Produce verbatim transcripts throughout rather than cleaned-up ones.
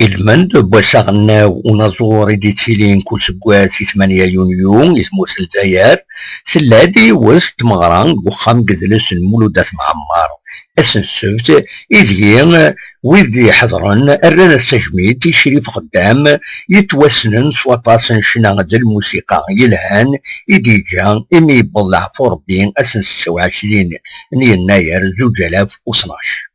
Ilmend n wass aɣelnaw unaẓur i d-yettilin kul seggas i tmanya yunyu i tmurt n Lezzayer, tella-d yiwet n tmeɣra deg uxxam n yidles n Mulud At Mɛemmer ass n ssebt, ideg wid d-iḥeḍren rran-as tajmilt i Crif Xeddam, yettwassnen s waṭas n ccna d lmusiqa yelhan i d-yeǧǧa imi yewweḍ leɛfu Rebbi ass n setta u ɛecrin n yennayer zuǧ alaf u tnac.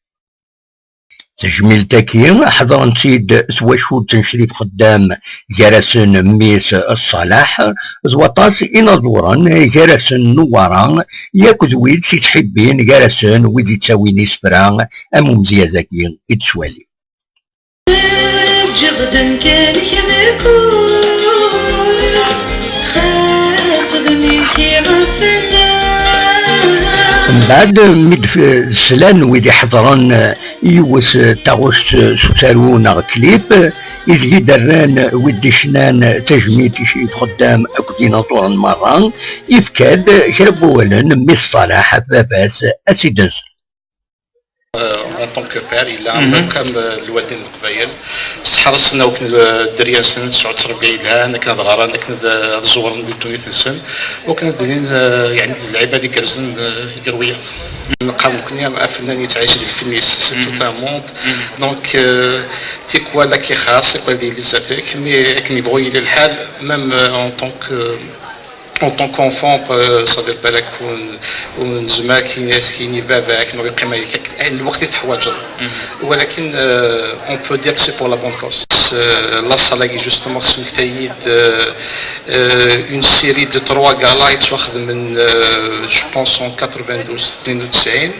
Tajmilt-agi ḥeḍren-tt-id twacult n Crif Xeddam, gar-asen mmi-s Ṣṣaleḥ, d waṭas inaẓuren, gar-asen Newwara, yakk d wid s-ittḥibbin, gar-asen wid ittawin isefra am umedyaz-agi i d-tettwalim. Ǧǧeɣ-d amkan-ik d kul, xaṭer mi k-iɣef fell-am. Mbeɛd mi d-slan wid iḥeḍren yiwet taɣect s usaru neɣ clip, ideg i d-rran wid d-icnan tajmilt i Crif Xeddam akked inaẓuren merra, yefka-d kra n wawalen mmi-s Ṣaleḥ ɣef baba-s ad s-id-nsen. En tant que père, yella am, mhm, comme, euh, lwaldin n Leqbayel. Seḥrsen akken, euh, dderya-nsen sɛu ttrebbiya yelhan, akken ad ɣren, akken ad, ad ẓewren di ddunit-nsen, u akken ad d-inin, euh, yeɛni, lɛibad igerrzen, euh, gar wiyaḍ. Neqqar nekkni afennan yettɛic di lfen-is, c'est tout un monde. Donc, euh, tikwal ad k-ixaṣ, tikwal ad yili zdat-k, mais akken yebɣu yili lḥal, même, euh, en tant que, en tant qu'enfant, euh, ça veut dire, balak ur n-, ur nezmer ad k-nini, ad k-nini baba akken ur yeqqim, ayen lweqt i teḥwaǧeḍ. Walakin, euh, on peut dire que c'est pour la bonne cause. Euh, la salle-agi, justement, tesmekta-yi-d, euh, euh, une série de trois galas yettwaxedmen, euh, je pense, en quatre-vingt-douze, tnin u tesɛin.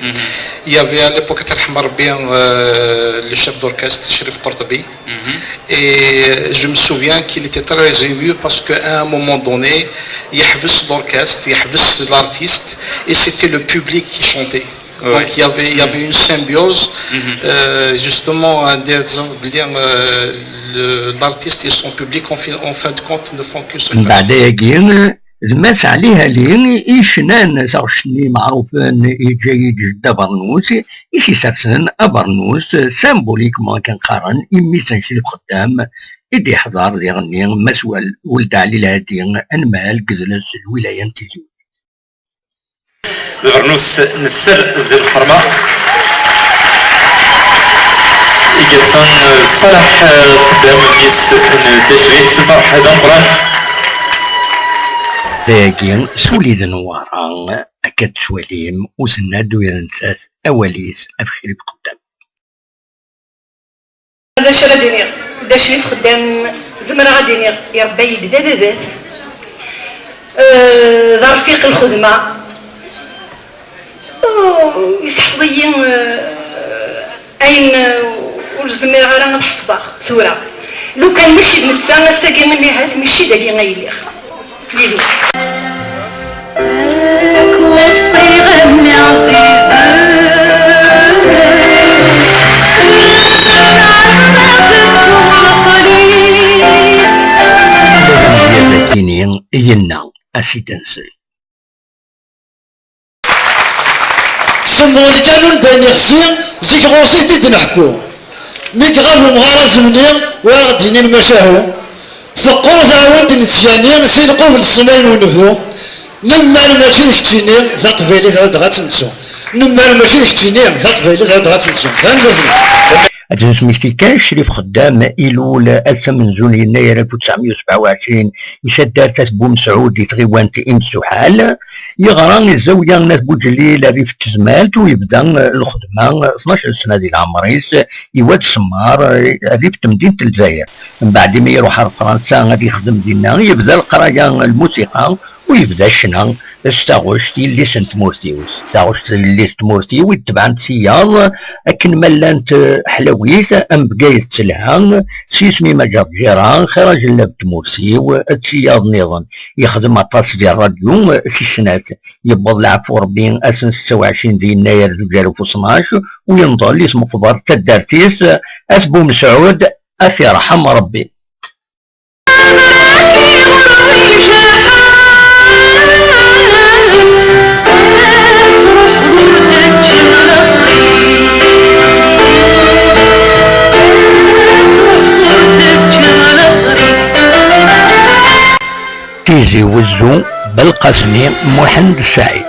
Il y avait à l'époque, Rahman Rabbi, euh, le chef d'orchestre, Chérif Kortebi. Et je me souviens qu'il était très ému parce qu'à un moment donné, il y avait l'orchestre, il y avait l'artiste, et c'était le public qui chantait. Donc, il y avait, il y avait une symbiose. Euh, justement, un des exemples, euh, le, l'artiste et son public, en fin, en fin de compte, ne font qu'une seule personne. Mbeɛd ayagi, d Mass Ɛli Hali i yecnan taɣect-nni meɛrufen, yeǧǧa-yi-d jeddi abernus, i s-isersen abernus symboliquement akken qqaren i mmi-s n Crif Xeddam, i d-iḥḍer diɣenni Mass Wel-, Weld Ɛli Lhadi, anemhal deg yidles n lwilaya n Tizi Uzzu. Abernus n sser d lxerma. Igersan Ṣaleḥ, eh, Xeddam, mmi-s n Tejmilt, lferḥ d ameqqran. Dagi, s wul-is d Newwara, akka d-tettwalim, u tenna-d ula d nettat awal-is ɣef Crif Xeddam. D acu ara d-iniɣ? D acu i txeddam? Zemreɣ ad d-iniɣ irebba-yi-d d ababat, eh, d arfiq lxedma. Oh, yesseḥfeḍ-iyi, eh, ayen, eh, ur zmireɣ ara ad ḥefḍeɣ tura. Lukan mačči d netta, ass-agi anihat mačči dagi ay lliɣ. Lili. Ad k-weṣṣiɣ a mmi ɛzizen. Amedyaz-agi-nni yenna a s-id-nsel. Semmeḍ lkanun d ayen ixsi, zik ɣur-s i t-id-neḥku. Mi iɣab umɣar azemni, ur aɣ-d-inin macahu. Teqqur taɛwint n tgani, si lqubel ssmayen unebdu. Nemmer mačči d keččini, taqbaylit ad dɣa tt-nettu. Nemmer mačči d keččini, taqbaylit ad dɣa tt-nettu. Tanemmirt-nwen. Ad nesmekti kan Crif Xeddam, ilul ass amenzu n yennayer alef u tesɛemya u sebɛa u ɛecrin i taddart At Bumesɛud di tɣiwant Imsuḥal. Yeɣra i zzawya n At Buǧellil rrif n Tezmalt u yebda, eh, lxedma, eh, tnac sna di leɛmer-is, i Wad Semmar, eh, rrif n temdint n Lezzayer. Mbeɛd imi iruḥ ar Fransa ad yexdem dinna, yebda leqraya n lmusiqa u yebda ccna s taɣect yelli-s n tmurt-iw. S taɣect yelli-s n tmurt-iw i d-tebɛent tiyaḍ akken ma llant, eh, ḥlawit, am Bgayet telha, s yisem-im a Ǧerǧira, xir ajellab n tmurt-iw, d tiyaḍ nniḍen. Yexdem aṭas di rradyu, eh, si snat. Yewweḍ leɛfu Rebbi ass n setta u ɛecrin di yennayer zuǧ alaf u tnac, u yenḍel yesmeqber taddart-is, At Bumesɛud, ad t-yerḥem Rebbi. Tizi Wezzu, Belqasmi Muḥend Saɛid.